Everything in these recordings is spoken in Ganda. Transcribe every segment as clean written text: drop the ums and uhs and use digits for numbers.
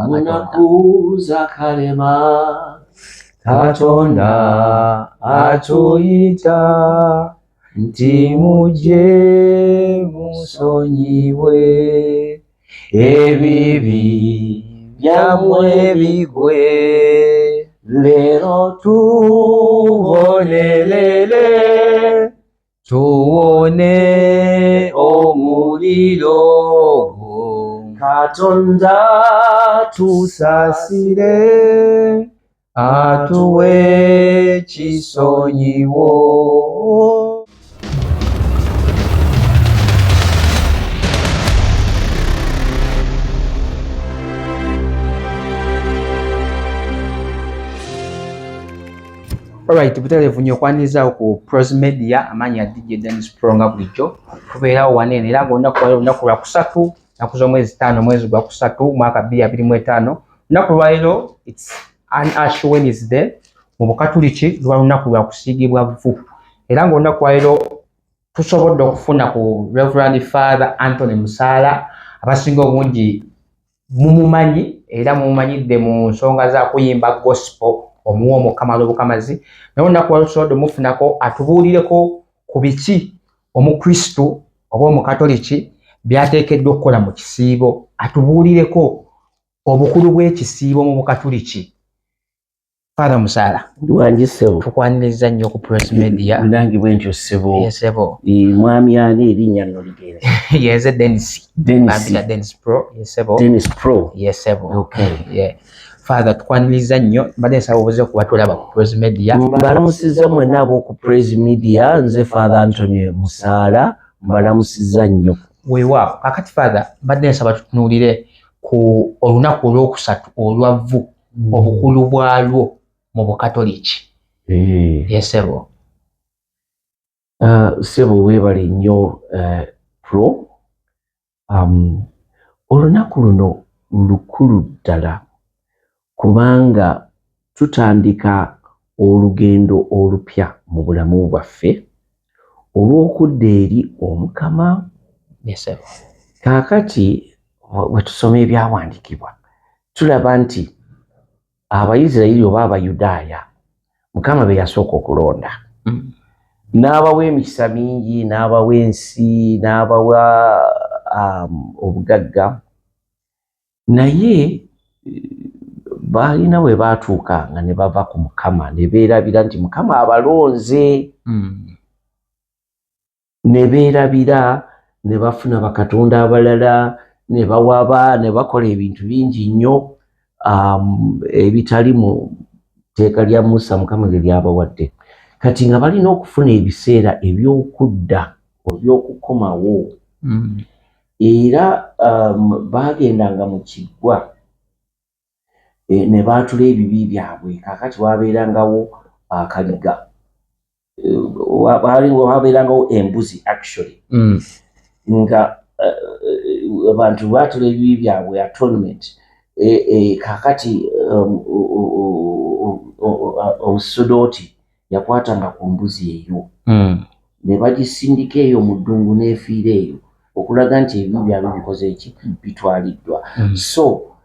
kwa Katonda. Munaku za Kalema. Katonda atuyita nti mujje musonyiwe ebibi byammwe bigwe. Leero Tubonerere, tuwone omuliro gwo. Katonda Tusaasire, atuwe kisonyiwo. Alright, butereevu nnyo okwanirizawo ku Pros Media, amaanyi ya DJ Dennis Pro nga bulijjo tubeerawo waneeno era ng'olunaku lwaleero olunaku lwa kusatu, nnaku z'omwezi 5, mwezi gwa kusatu, mwaka 2025. Olunaku lwaleero it's an Ash Wednesday, mu Bukatuliki luba lunaku lwa kusiigibwa vvu, era ng'olunaku lwaleero tusobodde okufuna ku Reverend Father Anthony Musaala. Abasinga obungi mumumanyi era mumumanyidde mu nsonga za kuyimba gospel omuwa omukamala obukamazi, naye olunaku lwaleero tusobodde omufunako atubuulireko ku biki Omukristu oba Omukatoliki by'ateekeddwa okukola mu kisiibo, atubuulireko obukulu bw'ekisiibo mu Bukatuliki. Father Musaala, Wangi ssebo. Tukwaniriza nnyo ku Press Media. Nange bwe ntyo ssebo. Ye ssebo. Mwami ani, erinnya nno ligenze? Yenze Dennis. Dennis. Bambita Dennis Pro. Ye ssebo. Dennis Pro. Ye ssebo. Okay. Yeah. Father, tukwaniriza nnyo, mbadde nsaba obuze kuba tulaba ku Press Media. Mbalamusizza mwenna ab'oku Praise Media. Nze Father Anthony Musaala, mbalamusizza nnyo. Weewaawo. Kakati Father, mbadde nsaba tutunuulire ku olunaku olwokusatu olwa vvu, obukulu bwalwo mu Bukatoliki. Ye ssebo. Ssebo weebale nnyo, Pro. Olunaku luno lukulu ddala kubanga tutandika olugendo olupya mu bulamu bwaffe olw'okudda eri Omukama. Ye ssebo. Kaakati bwe tusoma ebyawandiikibwa tulaba nti Abayisirayiri oba Abayudaaya, Mukama be yasooka okulonda, n'abawa emikisa mingi, n'abawa ensi, n'abawa obugagga, naye baalina we baatuuka nga ne bava ku Mukama ne beerabira nti Mukama abalonze, ne beerabira ne bafuna bakatonda abalala ne bawaba ne bakola ebintu bingi nnyo ebitali mu tteeka lya Musa Mukama lye lyabawadde. Kati nga balina okufuna ebiseera eby'okudda, eby'okukomawo, era baagendanga mu kiggwa ne baatula ebibi byabwe. Kaakati wabeerangawo akaliga, wabeerangawo embuzi actually, nga abantu baatula ebibi byabwe, atonement. Kaakati omusodooti yakwatanga ku mbuzi eyo ne bagisindika eyo mu ddungu n'efiira eyo okulaga nti ebibi byabwe bikoze eki? Bitwaliddwa. So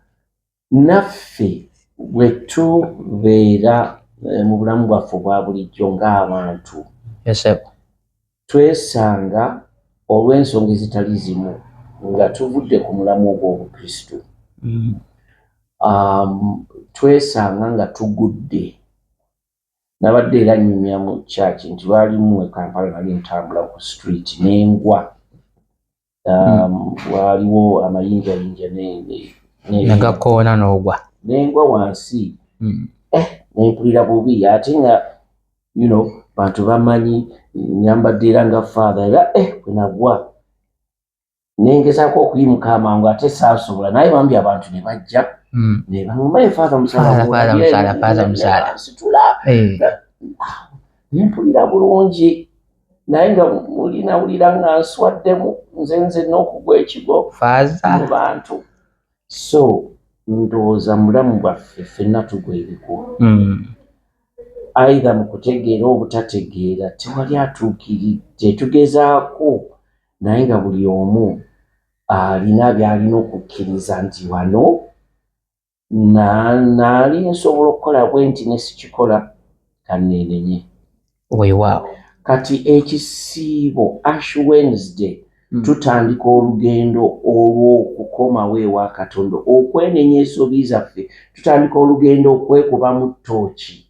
naffe bwe tubeera mu bulamu bwaffe obwa bulijjo ng'abantu, Ye ssebo. twesanga olw'ensonga ezitali zimu nga tuvudde ku mulamu ogw'Obukristu. Twesanga nga tugudde. Nabadde era nnyumya mu church nti lwalimu e Kampala nali ntambula ku street n'engwa. Waaliwo amayinjayinja ne gakoona n'ogwa. N'engwa wansi. Nempulira bubi ate nga bantu bamanyi nyambadde era nga father, era bwe nagwa nengezaako okuyimuka amangu ate saasobola, naye bambi abantu ne bajja ne baŋŋamba, "Ye Father Musaala." Father Musaala, Father Musaala. Situla. Nempulira bulungi, naye nga muli nawulira nga nswaddemu nze nze n'okugwa ekigo Father. mu bantu. So ndowooza mu bulamu bwaffe ffenna tugwa ebigwo, either mu kutegeera, obutategeera, tewali atuukiridde. Tugezaako, naye nga buli omu alina by'alina okukkiriza nti wano Naali nsobola okukola bwe nti ne sikikola, kanneenenye. Weewaawo. Kati ekisiibo, Ash Wednesday, tutandika olugendo olw'okukomawo ewa Katonda, okwenenya ensobi zaffe. Tutandika olugendo okwekubamu ttooki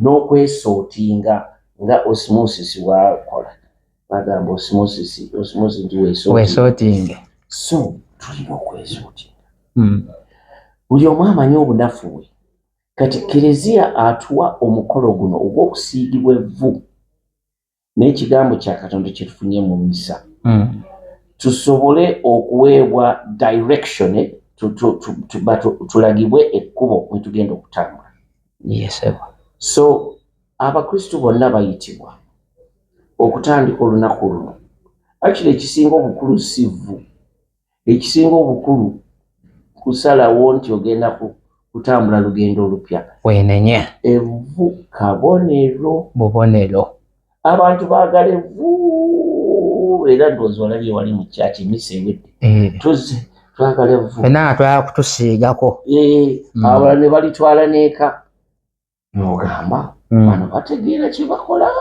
n'okwesootinga nga osmosis bwakola. Bagamba osmosis, osmosis nti weesootinga. Weesootinge. So tulina okwesootinga. Buli omu amanyi obunafu bwe. Kati Kereziya atuwa omukolo guno ogw'okusiigibwa evvu n'ekigambo kya Katonda kye tufunye mu misa, tusobole okuweebwa direction, tulagibwe ekkubo mwe tugenda okutambula. Yesebo. So Abakristu bonna bayitibwa okutandika olunaku luno. Actually, ekisinga obukulu si vvu, ekisinga obukulu kusalawo nti ogenda kutambula lugendo olupya. Wenenye. Evvu kabonero. Bubonero. Abantu baagala evvu, era ndowooza olabye wali mu kyaki emisa ewedde. Tuzze twagala evvu. Ffenna nga twagala kutusiigako. Abalala ne balitwala n'eka, n'ogamba bano bategeera kye bakola,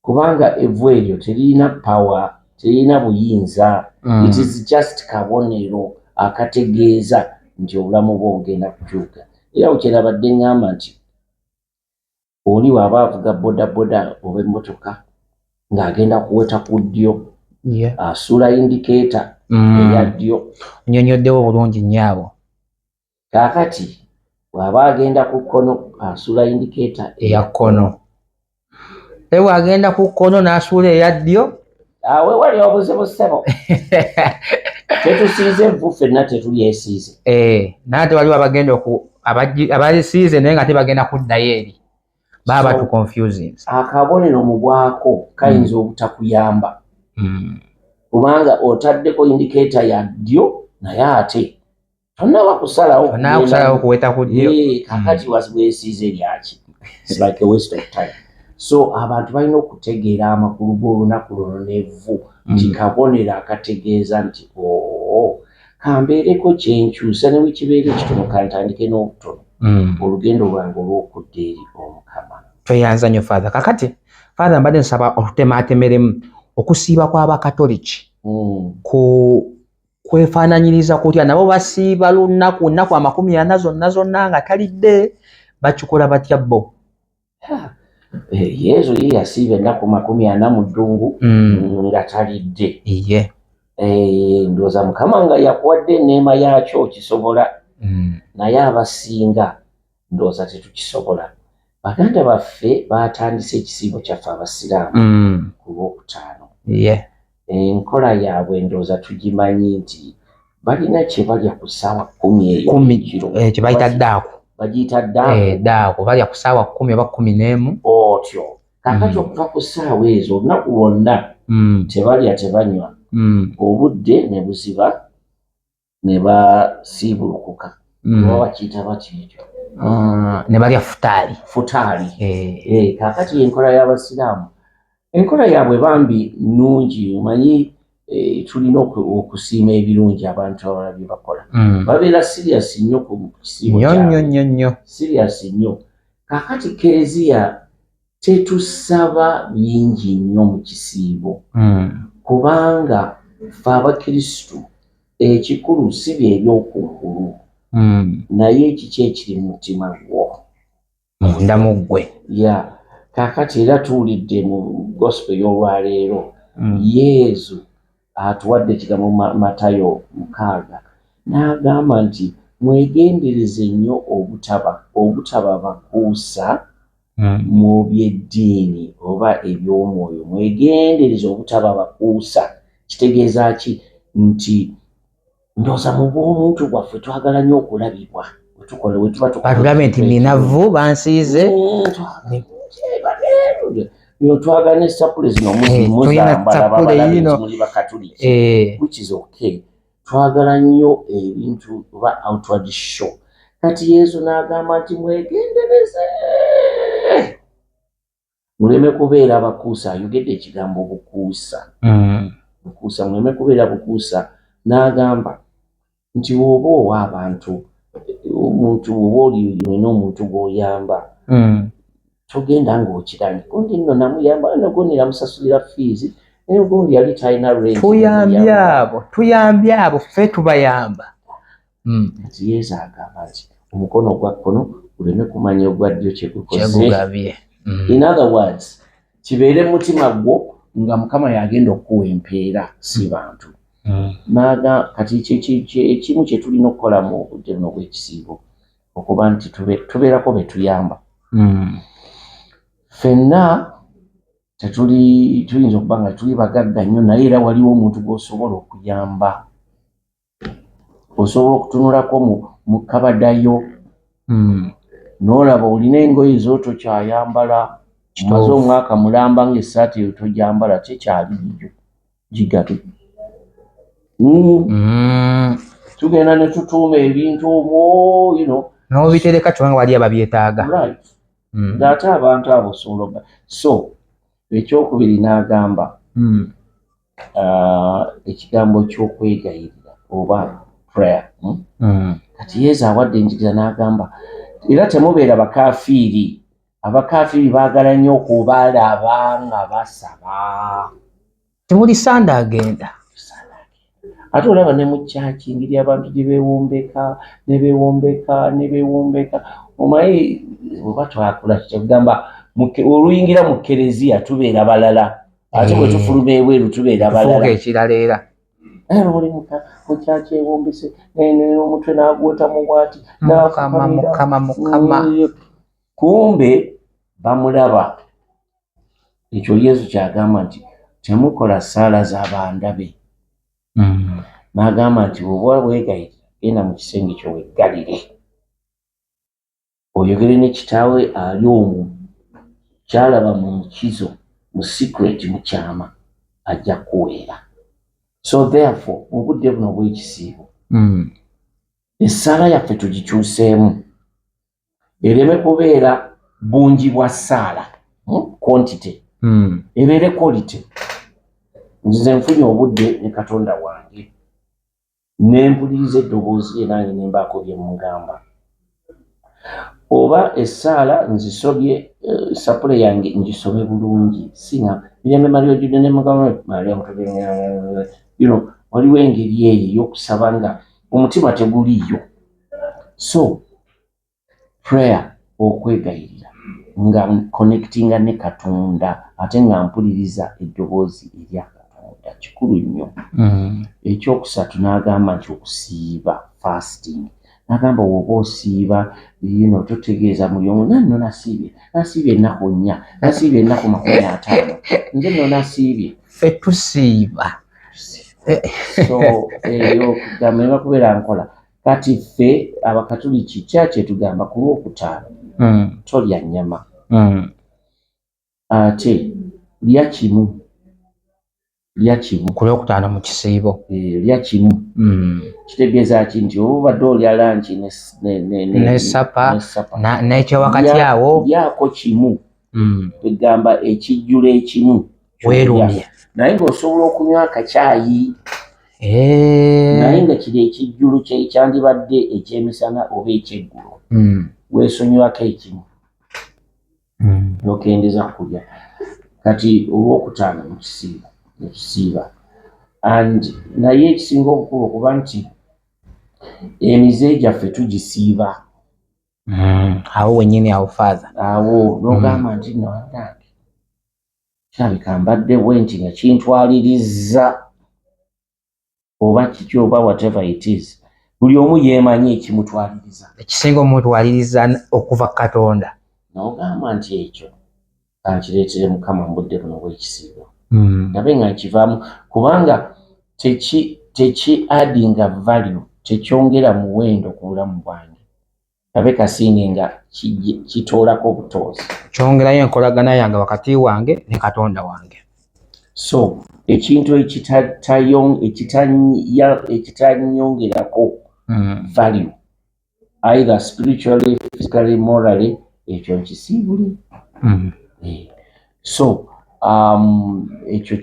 kubanga evvu eryo teririna power, teririna buyinza. It is just kabonero akategeeza nti obulamu bwo bugenda kukyuka. Era bukyerabadde ŋŋamba nti oli bw'aba avuga bodaboda oba emmotoka ng'agenda kuweta ku ddyo, asuula indicator eya ddyo. Nnyonnyoddewo bulungi nnyo awo. Kaakati bw'aba agenda ku kkono, asuula indicator eya kkono. Naye bw'agenda ku kkono n'asuula eya ddyo, awe wali obuzibu, ssebo. Tetusiize evvu ffenna, tetulyesiize. Naye ate waliwo abagenda oku abalisiize naye nga tebagenda kuddayo eri, baba So, tu confusing. Akabonero mu bwako kayinza obutakuyamba, kubanga otaddeko indicator ya ddyo naye ate tonnaba kusalawo. Tonaba kusalawo kuweta ku ddyo. Kakati weesiize lyaki? It's like a waste of time. So abantu balina okutegeera amakulu g'olunaku luno n'evvu nti kabonero akategeeza nti oo kambeereko kyenkyusa, ne wekibeera ekitono, kantandike n'obutono olugendo lwange olw'okudda eri Omukama. Tweyanza nnyo, Father. Kakati Father, mbadde nsaba otutemaatemeremu okusiiba kw'Abakatoliki ku kwefaananyiriza kutya? Nabo basiiba lunaku nnaku 40 zonna zonna nga talidde? Bakikola batya bo? Yezu ye yasiiba ennaku 40 mu ddungu nga talidde. Ndowooza Mukama nga yakuwadde enneema yakyo okisobola, naye abasinga ndowooza tetukisobola. Baganda baffe batandise ekisiibo kyaffe Abasiraamu ku Lwokutaano. Enkola yaabwe ndowooza tugimanyi nti balina kye balya ku ssaawa 10 eyo 10 ekiro. Kye bayita ddaaku. Bagiyita ddaaku. Ddaaku balya ku ssaawa 10 oba 11. Otyo kaakati okuva ku ssaawa ezo olunaku lwonna tebalya, tebanywa. Obudde ne buziba ne basiibulukuka, oba bakiyita batya ekyo? Ne balya futaali. Futaali. Kaakati enkola y'Abasiraamu, enkola yaabwe bambi nnungi. Omanyi, tulina okusiima ebirungi abantu abalala bye bakola. Babeera serious nnyo ku kisiibo nnyo nnyo kyabwe. Nnyo nnyo. Serious nnyo. Kaakati Kereziya tetusaba bingi nnyo mu kisiibo, kubanga ffe Abakristu ekikulu si bye ebyokungulu, naye kiki ekiri mu mutima gwo munda mu ggwe. Ya, kaakati era tuwulidde mu gospel y'olwaleero, Yezu atuwadde ekigambo mu Matayo 6, n'agamba nti mwegendereze nnyo obutaba bakuusa mu by'eddiini oba eby'omwoyo. Mwegendereze obutaba bakuusa. Kitegeeza ki? Nti ndowooza mu bw'omuntu bwaffe twagala nnyo okulabibwa wetukola wetuba tukola. Batulabe nti nina vvu, bansiize. Bino twagala ne sapule zino Tulina muzambala sapule babalabe yino. nti muli Bakatuliki, which is okay. Twagala nnyo ebintu oba outward show. Kati Yesu n'agamba nti mwegendereze muleme kubeera bakuusa. Ayogedde ekigambo bukuusa. Bukuusa, muleme kubeera bukuusa. N'agamba nti woba owa abantu Omuntu oba oli olina omuntu gw'oyamba, togenda ng'okirange gundi nno namuyamba, no gundi namusasulira fees, naye gundi yali talina rent. Tuyambye abo, tuyambye abo, ffe tubayamba. Nti Yesu agamba nti omukono ogwa kkono guleme kumanya ogwa ddyo kyegukoze. Kyegugabye. In other words, kibeere mu mutima gwo nga Mukama yagenda okukuwa empeera, si bantu. Naga kati ekimu kye tulina okukola mu budde buno obw'ekisiibo, okuba nti tubeerako be tuyamba. Ffenna tetuli, tuyinza okuba nga tuli bagagga nnyo, naye era waliwo omuntu gw'osobola okuyamba, osobola okutunulako mu kabadayo n'olaba olina engoye z'otokyayambala, omaze omwaka mulamba ng'essaati eyo togyambala, tekyali yiyo, gigabe. Tugenda ne tutuuma ebintu omwo. N'obitereka kyobanga wali ababyetaaga. Right. Ng'ate abantu abo osobola so ekyokubiri n'agamba ekigambo ky'okwegayirira oba prayer, Kati Yesu awadde enjigiriza n'agamba era temubeera bakafiiri. Abakafiiri baagala nnyo okubalaba nga basaba. Temuli sanda agenda. Ate olaba ne mu kyaki ngeri abantu gye beewombeka ne beewombeka ne beewombeka. Omanyi oba twakula tutya, kugamba oluyingira mu kereziya tubeera balala, ate bwe tufuluma ebweru tubeera tufuuka balala. Ekirala era. Era oli mu kyaki ewombese n'omutwe n'agwota mu bwati. Mukama, Mukama, Mukama. Kumbe bamulaba. Ekyo Yesu kyagamba nti temukola ssaala z'abandabe. N'agamba nti bw'oba weegayirira, genda mu kisenge kyo weggalire, oyogere ne kitaawe ali omwo, kyalaba mu mukizo, mu secret, mu kyama, ajja kukuweera. So therefore mu budde buno obw'ekisiibo, essaala yaffe tugikyuseemu ereme kubeera bungi bwa ssaala, quantity, ebeere quality. Nzize nfunye obudde ne Katonda wange ne mpuliriza eddoboozi lye, nange ne mbaako bye mugamba, oba essaala nzisobye, sapule yange ngisome bulungi, singa mirembe Maria ojjudde ne Mukama, Maria mutujjuddemu. Waliwo engeri eyo ey'okusaba nga omutima teguliiyo. So prayer, okwegayirira nga connectinga ne Katonda ate nga mpuliriza eddoboozi erya Katonda, kikulu nnyo. Ekyokusatu n'agamba nti okusiiba, fasting. N'agamba woba osiiba, totegeeza muli omu nanno nasiibye, nasiibye ennaku 4, nasiibye ennaku 50, nze nno nasiibye. Ffe tusiiba. So eyo kugamba eba kubeera nkola. Kati ffe Abakatuliki kyaki etugamba ku Lwokutaano tolya nnyama, ate lya kimu, lya kimu. Ku Lwokutaano mu kisiibo. Eh, lya kimu. Kitegeeza ki? Nti oba obadde olya lunch ne supper, ne supper. N'ekyewakati awo. Lyako kimu, egamba ekijjulo ekimu ky'olya. Weerumye. Naye ng'osobola okunywa akacaayi, naye nga kiri ekijjulo kyandibadde ekyemisana oba ekyeggulo, weesonyiwako ekimu n'okendeza kulya. Kati Olwokutaano mu kisiibo ekisiiba and naye ekisinga obukulu okuba nti emize gyaffe tugisiiba. Awo wennyini awo, Father. Awo n'ogamba nti nno nange kirabika mbadde bwe nti nga kintwaliriza oba kiki oba whatever it is, buli omu yeemanyi ekimutwaliriza. Ekisinga omutwaliriza okuva ku Katonda. N'ogamba nti ekyo kankireetere Mukama mu budde buno obw'ekisiibo, nabe nga nkivaamu, kubanga teki addinga value, tekyongera muwendo ku bulamu bwange, kabe kasinge nga kitoolako obutoozi. Kyongerayo enkolagana yange wakati wange ne Katonda wange. So ekintu ekitanyongerako value either spiritually, physically, morally, ekyo nkisiibule. So ekyo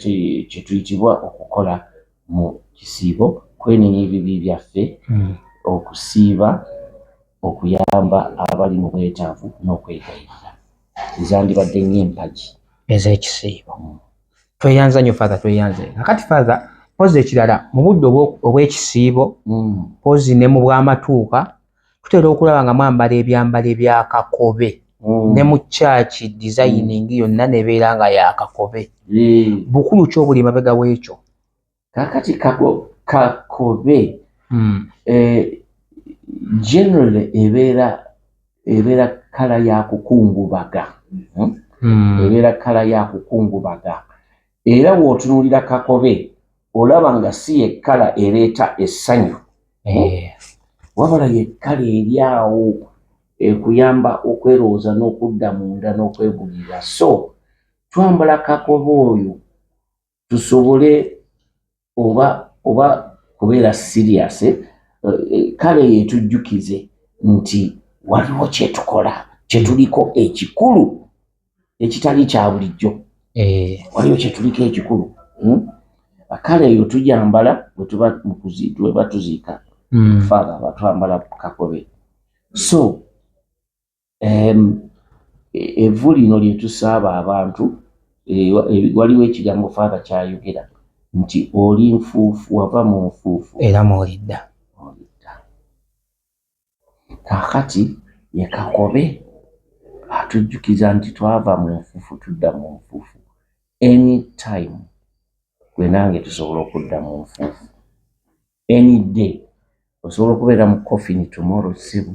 kyetuyitibwa okukola mu kisiibo, kwenenya ebibi byaffe, okusiiba. Okuyamba abali mu bwetaavu n'okwegayirira, ezandibadde ng'empagi ez'ekisiibo. Tweyanza nnyo, Father, tweyanze. Kakati Father, pozi ekirala, mu budde obw'ekisiibo, pozi ne mu bw'amatuuka, tutera okulaba nga mwambala ebyambalo ebyakakobe ne mu kyaki designing yonna nebeera nga yakakobe. Bukulu ki obuli mabega w'ekyo? Kakati kakobe generally ebeera colour ya kukungubaga. Ebeera colour ya kukungubaga, era bw'otunuulira kakobe olaba nga si ye colour ereeta essanyu, wabula ye colour eri awo ekuyamba okwerowooza n'okudda munda n'okwegulirira. So twambala kakobe oyo tusobole oba kubeera serious, kale yetujjukize nti waliwo kyetukola, kyetuliko ekikulu ekitali kya bulijjo. Waliwo kyetuliko ekikulu. Kale eyo tujambala bwe tuba bwe tuziika Father, batwambala kakobe. So evvu lino lye tusaaba abantu, waliwo ekigambo Father kyayogera nti oli nfuufu, wava mu nfuufu era mwolidda. Olidda. Kaakati ye kakobe atujjukiza nti twava mu nfuufu, tudda mu nfuufu. Anytime gwe nange tusobola okudda mu nfuufu, any day osobola okubeera mu coffin tomorrow, sibu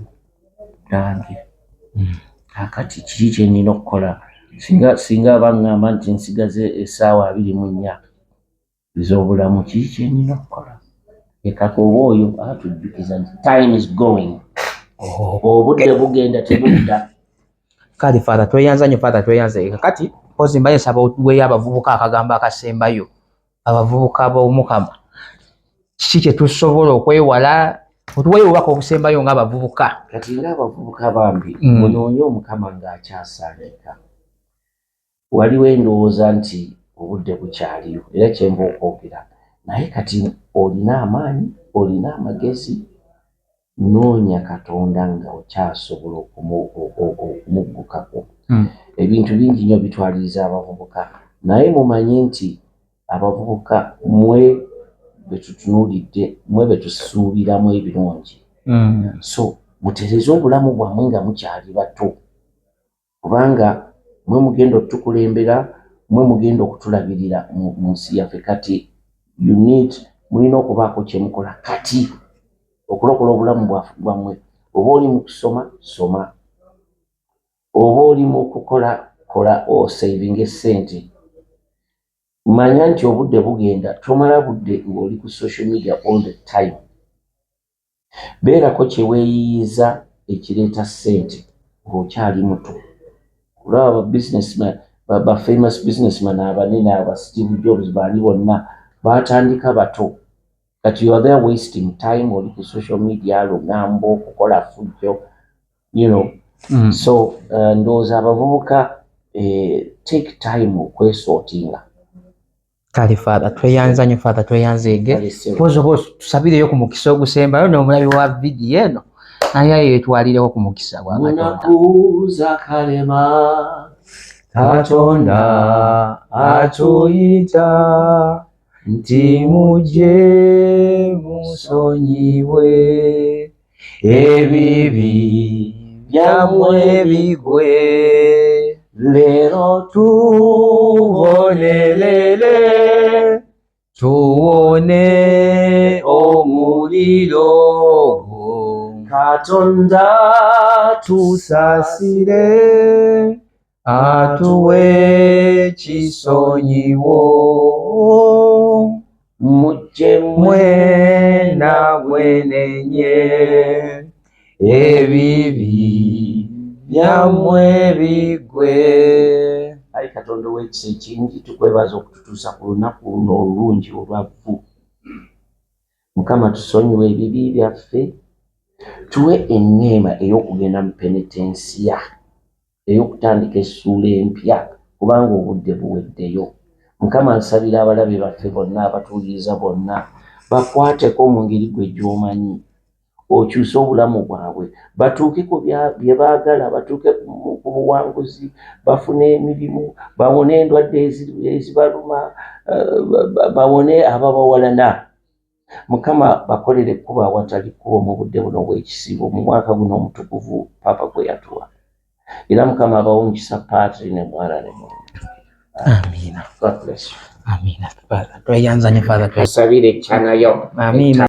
nange. Kaakati kiki kyenina okukola singa baŋŋamba nti nsigaze essaawa 24 ez'obulamu? Kiki kyenina okukola? Ekakobe oyo atujjukiza nti time is going, obudde bugenda, tebudda. Kale Father, tweyanza nnyo. Father, tweyanze. Kakati mpozi mbaye nsaba otuweeyo abavubuka akagambo akasembayo, abavubuka b'Omukama, kiki kye tusobola okwewala? Otuweeyo obubaka obusembayo ng'abavubuka. Kati ng'abavubuka, bambi, munoonye Omukama ng'akyasangika. Waliwo endowooza nti obudde bukyaliyo, era kyenva okwogera naye kati olina amaanyi, olina amagezi, noonya Katonda nga okyasobola okumuggukako. Ebintu bingi nnyo bitwaliriza abavubuka, naye mumanye nti abavubuka mwe betutunuulidde, mwe betusuubiramu ebirungi. So mutereze obulamu bwammwe nga mukyali bato, kubanga mwe mugenda otukulembera, mwe mugenda okutulabirira mu nsi yaffe. Kati you need, mulina okubaako kyemukola kati okulokola obulamu bwammwe. Oba oli mu kusoma, soma. Oba oli mu kukola, kola, osavinga essente. Manya nti obudde bugenda, tomala budde ng'oli ku social media all the time. Beerako kyeweeyiyiza ekireeta ssente ng'okyali muto. Olaba ba businessman, ba famous businessman abanene, aba Steve Jobs, baani bonna batandika bato. Kati you are there wasting time, oli ku social media, lugambo, okukola fujjo. So ndowooza abavubuka, take time okwesortinga. Kale Father, tweyanza nnyo. Father, tweyanzeege. Pozi oba tusabireyo ku mukisa ogusembayo n'omulabi wa vidiyo eno, naye yetwalirewo ku mukisa gwa Katonda. Munakuza kalema. Katonda atuyita nti mujje musonyiwe ebibi byammwe bigwe. Leero tubonerere, tuwone omuliro gwo. Katonda tusaasire, atuwe kisonyiwo. Mujje mwena mwenenye, ebibi byammwe bigwe. Ayi Katonda ow'ekisa ekingi, tukwebaza okututuusa ku lunaku luno olulungi olwavvu. Mukama, tusonyiwe ebibi byaffe, tuwe enneema ey'okugenda mu penetensiya, ey'okutandika essuula empya, kubanga obudde buweddeyo. Mukama, nsabira abalabe baffe bonna, abatuuliriza bonna, bakwateko mu ngeri gwe gy'omanyi. Okyuse obulamu bwabwe, batuuke ku bye baagala, batuuke ku buwanguzi, bafune emirimu, bawone endwadde ezibaluma, bawone ababawalana. Mukama, bakolere ekkubo awatali kkubo mu budde buno obw'ekisiibo, mu mwaka guno omutukuvu Paapa gwe yatuwa. Era Mukama abawe omukisa, Paatiri ne Mwana ne Mwoyo. Amiina. God bless you. Amiina, Father. Tweyanza ne Father. Tusabire ekyanayo. Amiina.